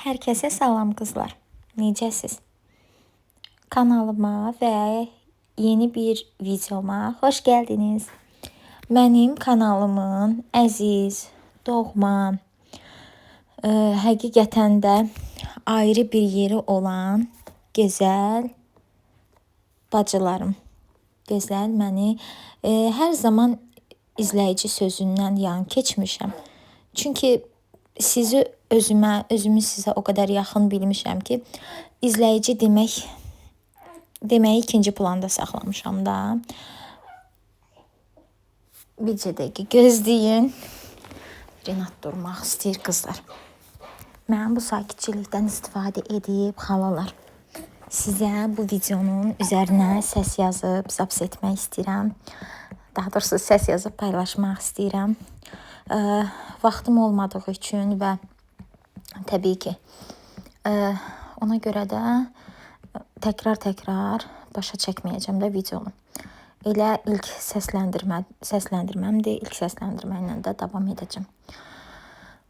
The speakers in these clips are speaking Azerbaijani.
Herkese salam kızlar. Necəsiz? Kanalıma ve yeni bir videoma hoş geldiniz. Mənim kanalımın əziz, doğma, həqiqətən də ayrı bir yeri olan gözəl bacılarım. Gözəl məni hər zaman izləyici sözündən yan keçmişəm. Çünki sizi özümə, özümü sizə o qədər yaxın bilmişəm ki, izləyici deməyi ikinci planda saxlamışam da. Bircə dəqiqə gözləyin. Renat durmaq istəyir qızlar. Mən bu sakitçilikdən istifadə edib xalalar, sizə bu videonun üzərinə səs yazıb zaps etmək istəyirəm. Daha doğrusu səs yazıb paylaşmaq istəyirəm. Vaxtım olmadığı üçün və təbii ki, ona görə də təkrar-təkrar başa çəkməyəcəm də videonu. Elə ilk səsləndirməmdir. İlk səsləndirmə ilə də davam edəcəm.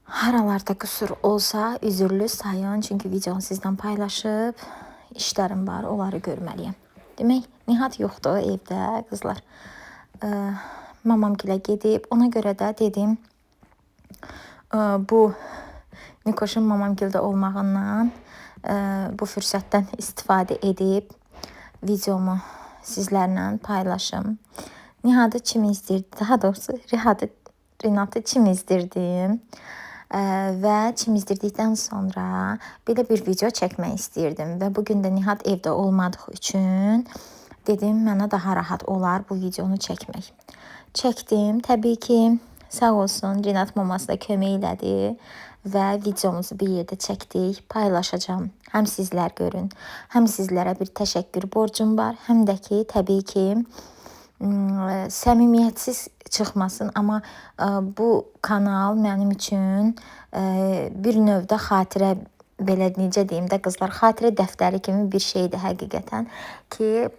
Haralarda qüsur olsa üzürlü sayın, çünki videonu sizdən paylaşıb işlərim var, onları görməliyəm. Demək, Nihat yoxdur evdə, qızlar. Mamamgilə gedib, ona görə də dedim, bu Nikoşun mamamgildə olmağından bu fürsətdən istifadə edib videomu sizlərlə paylaşım. Nihatı çimizdirdi, daha doğrusu Renatı çimizdirdim və çimizdirdikdən sonra belə bir video çəkmək istəyirdim və bugün də Nihat evdə olmadığı üçün dedim, mənə daha rahat olar bu videonu çəkmək. Çəkdim, təbii ki, sağ olsun Renat maması da kömək elədi və videomuzu bir yerdə çəkdik, paylaşacağam. Həm sizlər görün, həm sizlərə bir təşəkkür borcum var, həm də ki, təbii ki, səmimiyyətsiz çıxmasın, amma bu kanal mənim üçün bir növdə xatirə, belə necə deyim də qızlar, xatirə dəftəri kimi bir şeydir həqiqətən ki,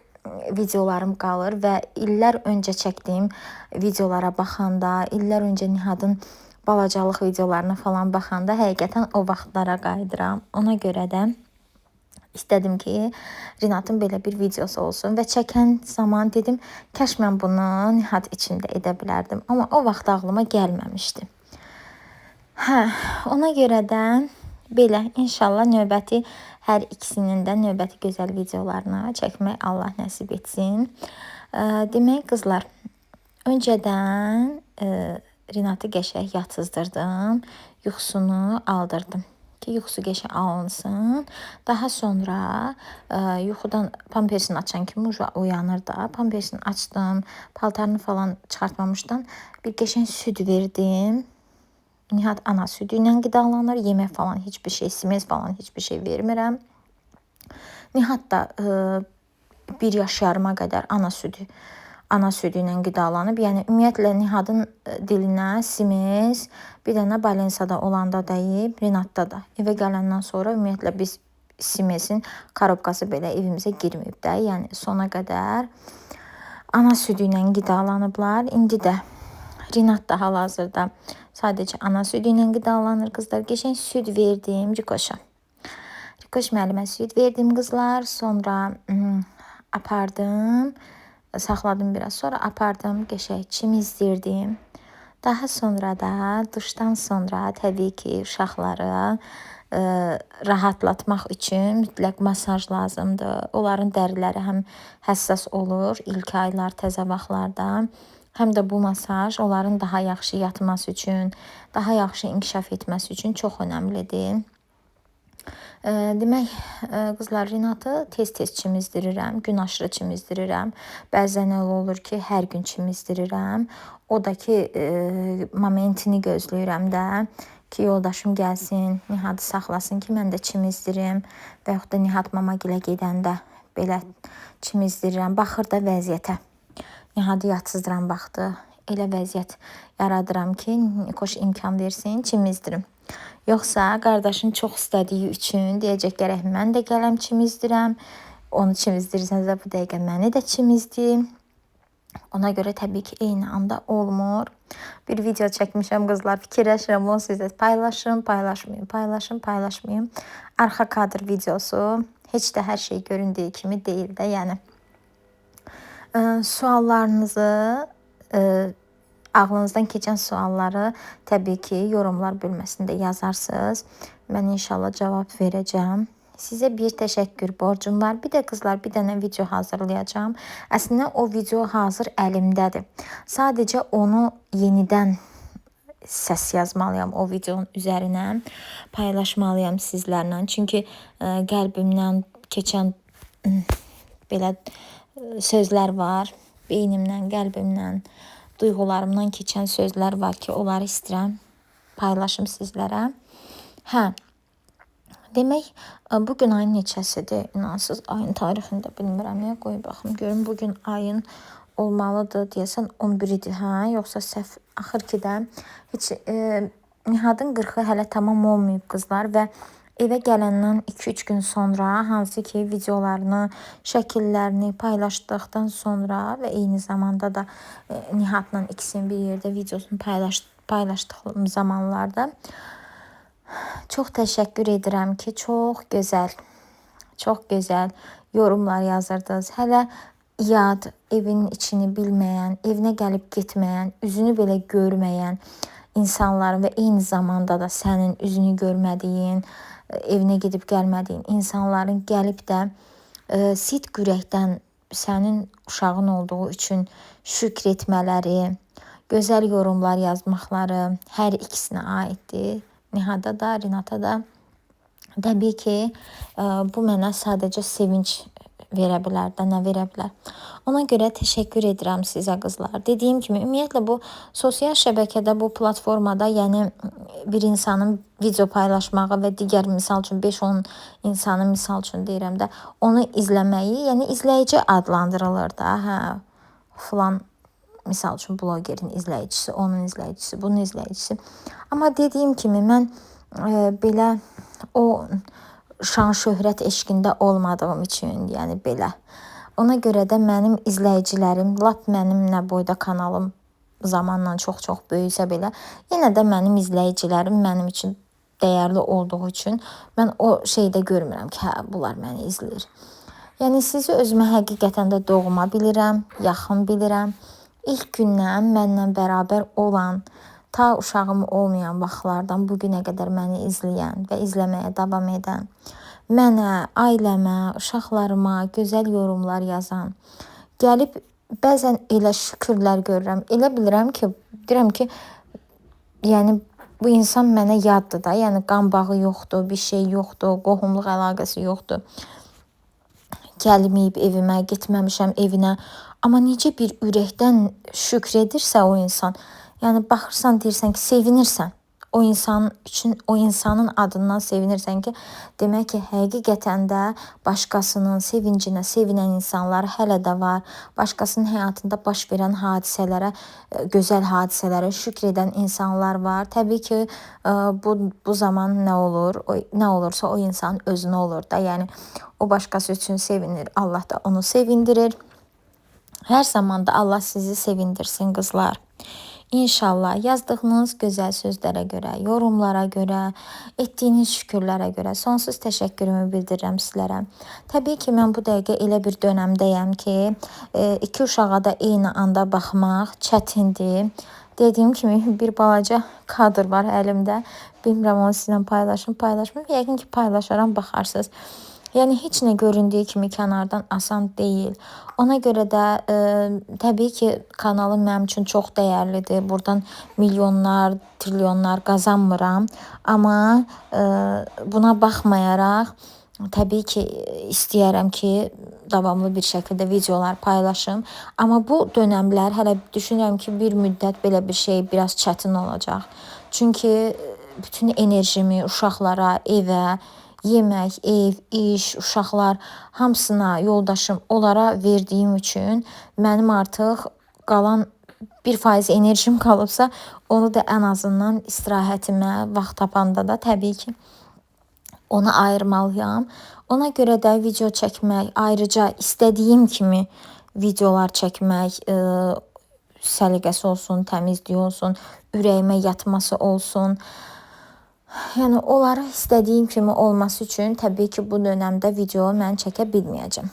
videolarım qalır və illər öncə çəkdiyim videolara baxanda, illər öncə Nihatın balacalıq videolarına falan baxanda həqiqətən o vaxtlara qayıdıram. Ona görə də istədim ki, Renatın belə bir videosu olsun və çəkən zaman dedim, kaş mən bunu Nihat üçün də edə bilərdim. Amma o vaxt ağlıma gəlməmişdi. Hə, ona görə də belə, inşallah növbəti hər ikisinin də növbəti gözəl videolarını çəkmək Allah nəsib etsin. Demək, qızlar, öncədən Renatı qəşəng yatızdırdım, yuxusunu aldırdım ki, yuxusu qəşəng alınsın. Daha sonra yuxudan pampersini açan kimi uyanır da. Pampersini açdım, paltarını falan çıxartmamışdan bir qəşəng süd verdim. Nihat ana südü ilə qidalanır, yemək falan heç bir şey, simez falan heç bir şey vermirəm. Nihat da 1 yaş yarıma qədər ana südü ilə qidalanıb. Yəni, ümumiyyətlə, Nihatın dilinə simez, bir dənə balensada olanda dəyib, Renatda da. Evə gələndən sonra ümumiyyətlə biz simezin korobkası belə evimizə girməyib də. Yəni, sona qədər ana südü ilə qidalanıblar. İndi də Renat da hal-hazırda sadəcə ana südü ilə qidalanır qızlar. Qəşəng süd verdim Rikoşa. Rikoş müəllimə süd verdim qızlar. Sonra apardım. Saxladım biraz. Sonra apardım, qəşəng çimizdirdim. Daha sonra da duşdan sonra təbii ki, uşaqları rahatlatmaq üçün mütləq masaj lazımdır. Onların dəriləri həm həssas olur ilk aylar, təzə vaxtlarda. Həm də bu masaj onların daha yaxşı yatması üçün, daha yaxşı inkişaf etməsi üçün çox önəmlidir. Demək, qızlar, Renatı tez-tez çimizdirirəm, gün aşırı çimizdirirəm. Bəzən elə olur ki, hər gün çimizdirirəm. O da ki, momentini gözləyirəm də ki, yoldaşım gəlsin, Nihatı saxlasın ki, mən də çimizdirim. Və yaxud da Nihat mamagilə gedəndə belə çimizdirirəm. Baxır da vəziyyətə. Nihatı yatsızdıran vaxtı elə vəziyyət yaradıram ki, Nikoş imkan versin, çimizdirim. Yoxsa qardaşın çox istədiyi üçün deyəcək, gərək mən də gələm çimizdirəm. Onu çimizdirsənsə bu dəqiqə məni də çimizdir. Ona görə təbii ki, eyni anda olmur. Bir video çəkmişəm qızlar. Fikirləşirəm onu sizlə paylaşım, paylaşmayım, paylaşım, paylaşmayım. Arxa kadr videosu heç də hər şey göründüyü kimi deyil də, yəni. Suallarınızı, ağlınızdan keçən sualları təbii ki, yorumlar bölməsində yazarsınız. Mən inşallah cavab verəcəm. Sizə bir təşəkkür borcum var. Bir də qızlar, bir dənə video hazırlayacağam. Əslində o video hazır əlimdədir. Sadəcə onu yenidən səs yazmalıyam o videonun üzərinə, paylaşmalıyam sizlərlə. Çünki qəlbimdən keçən belə sözlər var. Beynimdən, qəlbimdən, duyğularımdan keçən sözlər var ki, onları istəyirəm paylaşım sizlərə. Hə. Demək, bugün ayın neçəsidir? İnansız, ayın tarixini də bilmirəm. Ya, qoy baxım, görüm bugün ayın olmalıdır, deyəsən 11-idir, hə? Yoxsa səhv, axır ki də heç Nihadın 40-ı hələ tamam olmayıb qızlar və evə gələndən 2-3 gün sonra hansı ki videolarını, şəkillərini paylaşdıqdan sonra və eyni zamanda da Nihadla ikisinin bir yerdə videosunu paylaşdığım zamanlarda çox təşəkkür edirəm ki, çox gözəl, çox gözəl yorumlar yazırdınız. Hələ yad, evin içini bilməyən, evinə gəlib getməyən, üzünü belə görməyən insanların və eyni zamanda da sənin üzünü görmədiyin, evinə gedib gəlmədiyin insanların gəlib də sidq ürəkdən sənin uşağın olduğu üçün şükr etmələri, gözəl yorumlar yazmaqları hər ikisinə aiddir. Nihada da, Renata da. Təbii ki, bu mənə sadəcə sevinc verə bilər də, nə verə bilər. Ona görə təşəkkür edirəm sizə qızlar. Dediyim kimi, ümumiyyətlə bu sosial şəbəkədə, bu platformada, yəni bir insanın video paylaşmağı və digər, misal üçün, 5-10 insanı, misal üçün deyirəm də, onu izləməyi, yəni izləyici adlandırılır da, hə, filan, misal üçün, blogerin izləyicisi, onun izləyicisi, bunun izləyicisi. Amma dediyim kimi, mən belə o şan şöhrət eşqində olmadığım üçün, yəni belə. Ona görə də mənim izləyicilərim, lap mənim nə boyda kanalım zamanla çox-çox böyüsə belə, yenə də mənim izləyicilərim mənim üçün dəyərli olduğu üçün mən o şeydə görmürəm ki, hə, bunlar məni izləyir. Yəni sizi özümə həqiqətən də doğma bilirəm, yaxın bilirəm. İlk gündən mənlə bərabər olan, ta uşağım olmayan vaxtlardan bu günə qədər məni izləyən və izləməyə davam edən, mənə, ailəmə, uşaqlarıma gözəl yorumlar yazan, gəlib bəzən elə şükürlər görürəm, elə bilirəm ki, deyirəm ki, yəni bu insan mənə yaddır da, yəni qan bağı yoxdur, bir şey yoxdur, qohumluq əlaqəsi yoxdur. Gəlməyib evimə, getməmişəm evinə. Amma necə bir ürəkdən şükr edirsə o insan, yəni baxırsan, deyirsən ki, sevinirsən. O insan üçün, o insanın adından sevinirsən ki, demək ki, həqiqətən də başqasının sevincinə sevinən insanlar hələ də var. Başqasının həyatında baş verən hadisələrə, gözəl hadisələrə şükr edən insanlar var. Təbii ki, bu zaman nə olur? O, nə olursa o insanın özünə olur da. Yəni o başqası üçün sevinir, Allah da onu sevindirir. Hər zaman da Allah sizi sevindirsin qızlar. İnşallah yazdığınız gözəl sözlərə görə, yorumlara görə, etdiyiniz şükürlərə görə sonsuz təşəkkürümü bildirirəm sizlərə. Təbii ki, mən bu dəqiqə elə bir dönəmdəyəm ki, iki uşağa da eyni anda baxmaq çətindir. Dediyim kimi bir balaca kadr var əlimdə. Bilmirəm onu sizlə paylaşım, paylaşmıram. Yəqin ki, paylaşaram, baxarsınız. Yəni heç nə göründüyü kimi kənardan asan deyil. Ona görə də təbii ki, kanalım mənim üçün çox dəyərlidir. Buradan milyonlar, trilyonlar qazanmıram. Amma buna baxmayaraq təbii ki, istəyərəm ki, davamlı bir şəkildə videolar paylaşım. Amma bu dönəmlər hələ düşünürəm ki, bir müddət belə bir şey biraz çətin olacaq. Çünki bütün enerjimi uşaqlara, evə, yemək, ev, iş, uşaqlar hamısına, yoldaşım onlara verdiyim üçün mənim artıq qalan 1% enerjim qalıbsa, onu da ən azından istirahətimə vaxt tapanda da təbii ki, onu ayırmalıyam. Ona görə də video çəkmək, ayrıca istədiyim kimi videolar çəkmək, səliqəsi olsun, təmizliyi olsun, ürəyimə yatması olsun. Yəni onları istədiyim kimi olması üçün təbii ki, bu dönəmdə video mən çəkə bilməyəcəm.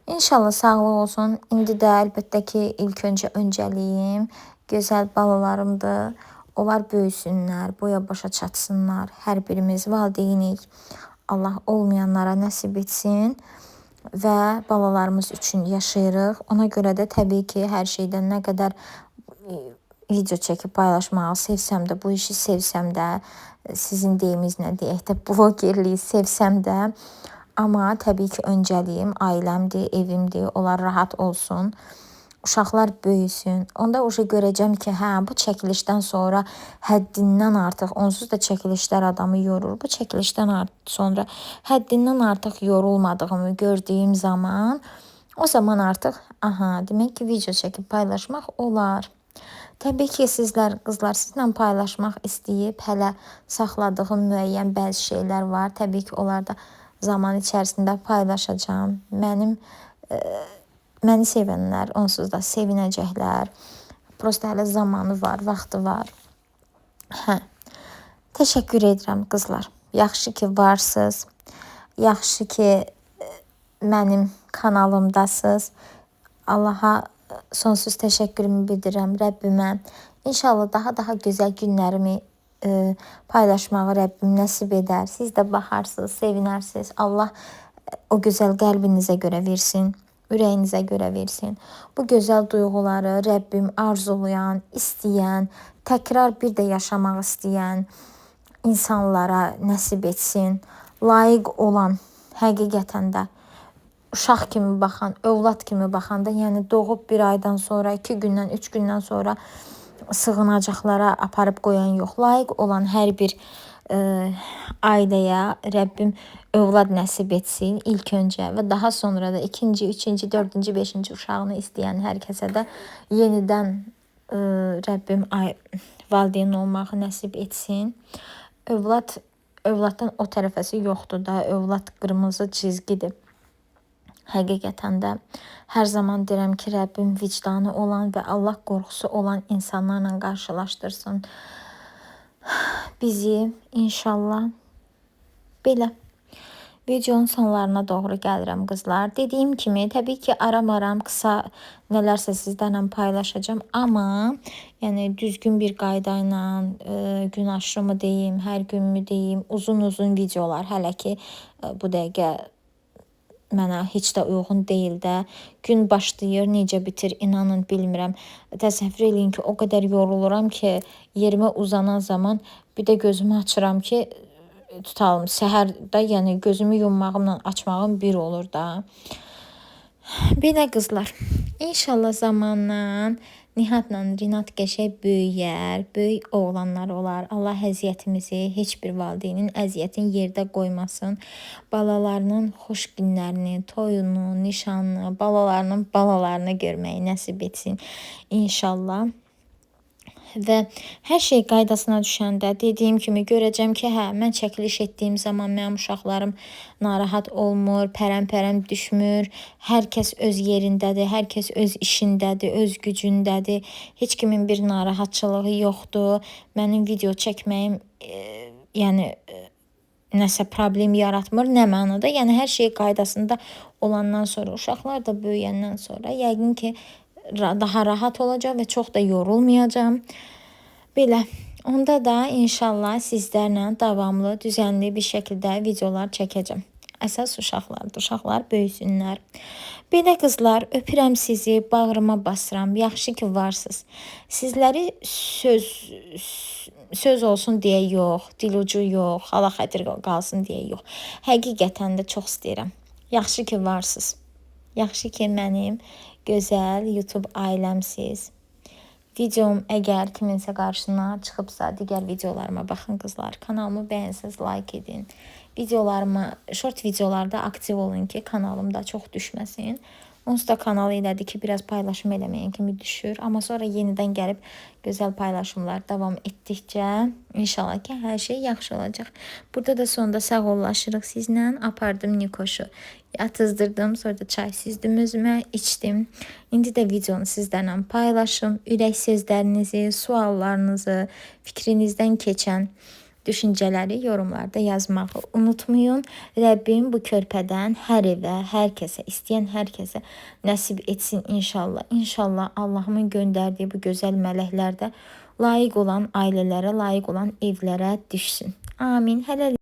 İnşallah sağlıq olsun. İndi də əlbəttə ki, ilk öncə öncəliyim gözəl balalarımdır. Onlar böyüsünlər, boya başa çatsınlar. Hər birimiz valideynik. Allah olmayanlara nəsib etsin və balalarımız üçün yaşayırıq. Ona görə də təbii ki, hər şeydən nə qədər video çəkib paylaşmağı sevsəm də, bu işi sevsəm də, sizin deyiminizlə deyək də, blogerliyi sevsəm də, amma təbii ki, öncəliyim ailəmdir, evimdir, onlar rahat olsun, uşaqlar böyüsün. Onda uşa görəcəm ki, hə, bu çəkilişdən sonra həddindən artıq, onsuz da çəkilişlər adamı yorur. Bu çəkilişdən sonra həddindən artıq yorulmadığımı gördüyüm zaman, o zaman artıq, aha, demək ki, video çəkib paylaşmaq olar. Təbii ki, sizlər, qızlar, sizlə paylaşmaq istəyib hələ saxladığım müəyyən bəzi şeylər var. Təbii ki, onlar da zaman içərisində paylaşacağam. Məni sevənlər onsuz da sevinəcəklər. Prosta hələ zamanı var, vaxtı var. Hə. Təşəkkür edirəm qızlar. Yaxşı ki varsınız. Yaxşı ki mənim kanalımdasınız. Allaha sonsuz təşəkkürümü bildirirəm Rəbbimə. İnşallah daha gözəl günlərimi paylaşmağı Rəbbim nəsib edər. Siz də baxarsınız, sevinərsiniz. Allah o gözəl qəlbinizə görə versin, ürəyinizə görə versin. Bu gözəl duyğuları Rəbbim arzulayan, istəyən, təkrar bir də yaşamaq istəyən insanlara nəsib etsin. Layiq olan, həqiqətən də uşaq kimi baxan, övlad kimi baxanda, yəni doğub bir aydan sonra, 2 gündən, 3 gündən sonra sığınacaqlara aparıb qoyan yox. Layiq olan hər bir ailəyə Rəbbim övlad nəsib etsin ilk öncə və daha sonra da ikinci, üçüncü, dördüncü, beşinci uşağını istəyən hər kəsə də yenidən Rəbbim valideyn olmağı nəsib etsin. Övladdan o tərəfəsi yoxdur da, övlad qırmızı çizgidir. Həqiqətən də hər zaman deyirəm ki, Rəbbim vicdanı olan və Allah qorxusu olan insanlarla qarşılaşdırsın bizi inşallah. Belə. Videonun sonlarına doğru gəlirəm qızlar. Dediyim kimi, təbii ki, aram-aram qısa nələrsə sizlərlə paylaşacağam. Amma yəni düzgün bir qayda ilə gün aşırı mı deyim, hər gün mü deyim, uzun-uzun videolar hələ ki bu dəqiqə mənə heç də uyğun deyil də. Gün başlayır, necə bitir, inanın bilmirəm. Təsəvvür eləyin ki, o qədər yoruluram ki, yerimə uzanan zaman bir də gözümü açıram ki, tutalım, səhərdə, yəni gözümü yummağımla açmağım bir olur da. Belə qızlar, inşallah zamanla Nihatla Rinat qəşəng böyüyər, böyük oğlanlar olar. Allah əziyyətimizi, heç bir valideynin əziyyətini yerdə qoymasın. Balalarının xoş günlərini, toyunu, nişanını, balalarının balalarını görməyi nəsib etsin inşallah. Və hər şey qaydasına düşəndə dediyim kimi görəcəm ki, hə, mən çəkiliş etdiyim zaman mənim uşaqlarım narahat olmur, pərəm-pərəm düşmür. Hər kəs öz yerindədir, hər kəs öz işindədir, öz gücündədir. Heç kimin bir narahatçılığı yoxdur. Mənim video çəkməyim, yəni nəsə problem yaratmır. Nə mənada? Yəni hər şey qaydasında olandan sonra, uşaqlar da böyüyəndən sonra yəqin ki, daha rahat olacaq və çox da yorulmayacağam. Belə. Onda da inşallah sizlərlə davamlı, düzənli bir şəkildə videolar çəkəcəm. Əsas uşaqlardır. Uşaqlar böyüsünlər. Belə qızlar, öpürəm sizi, bağrıma basıram. Yaxşı ki varsınız. Sizləri söz olsun deyə yox, dilucu yox, xala xətir qalsın deyə yox. Həqiqətən də çox istəyirəm. Yaxşı ki varsınız. Yaxşı ki mənim gözəl YouTube ailəmsiz. Videom əgər kiminsə qarşısına çıxıbsa, digər videolarıma baxın qızlar. Kanalımı bəyənsəz like edin. Videolarıma, short videolarda aktiv olun ki, kanalım da çox düşməsin. Onsuz da kanal elədi ki, biraz paylaşım eləməyən kimi düşür. Amma sonra yenidən gəlib gözəl paylaşımlar davam etdikcə inşallah ki, hər şey yaxşı olacaq. Burada da sonda sağollaşırıq sizlə. Apardım Nikoşu. Yatızdırdım, sonra da çay süzdüm özümə, içdim. İndi də videonu sizlərlə paylaşım. Ürək sözlərinizi, suallarınızı, fikrinizdən keçən düşüncələri yorumlarda yazmağı unutmayın. Rəbbim bu körpədən hər evə, hər kəsə, istəyən hər kəsə nəsib etsin inşallah. İnşallah Allahımın göndərdiyi bu gözəl mələklər də layiq olan ailələrə, layiq olan evlərə düşsün. Amin. Hələlik.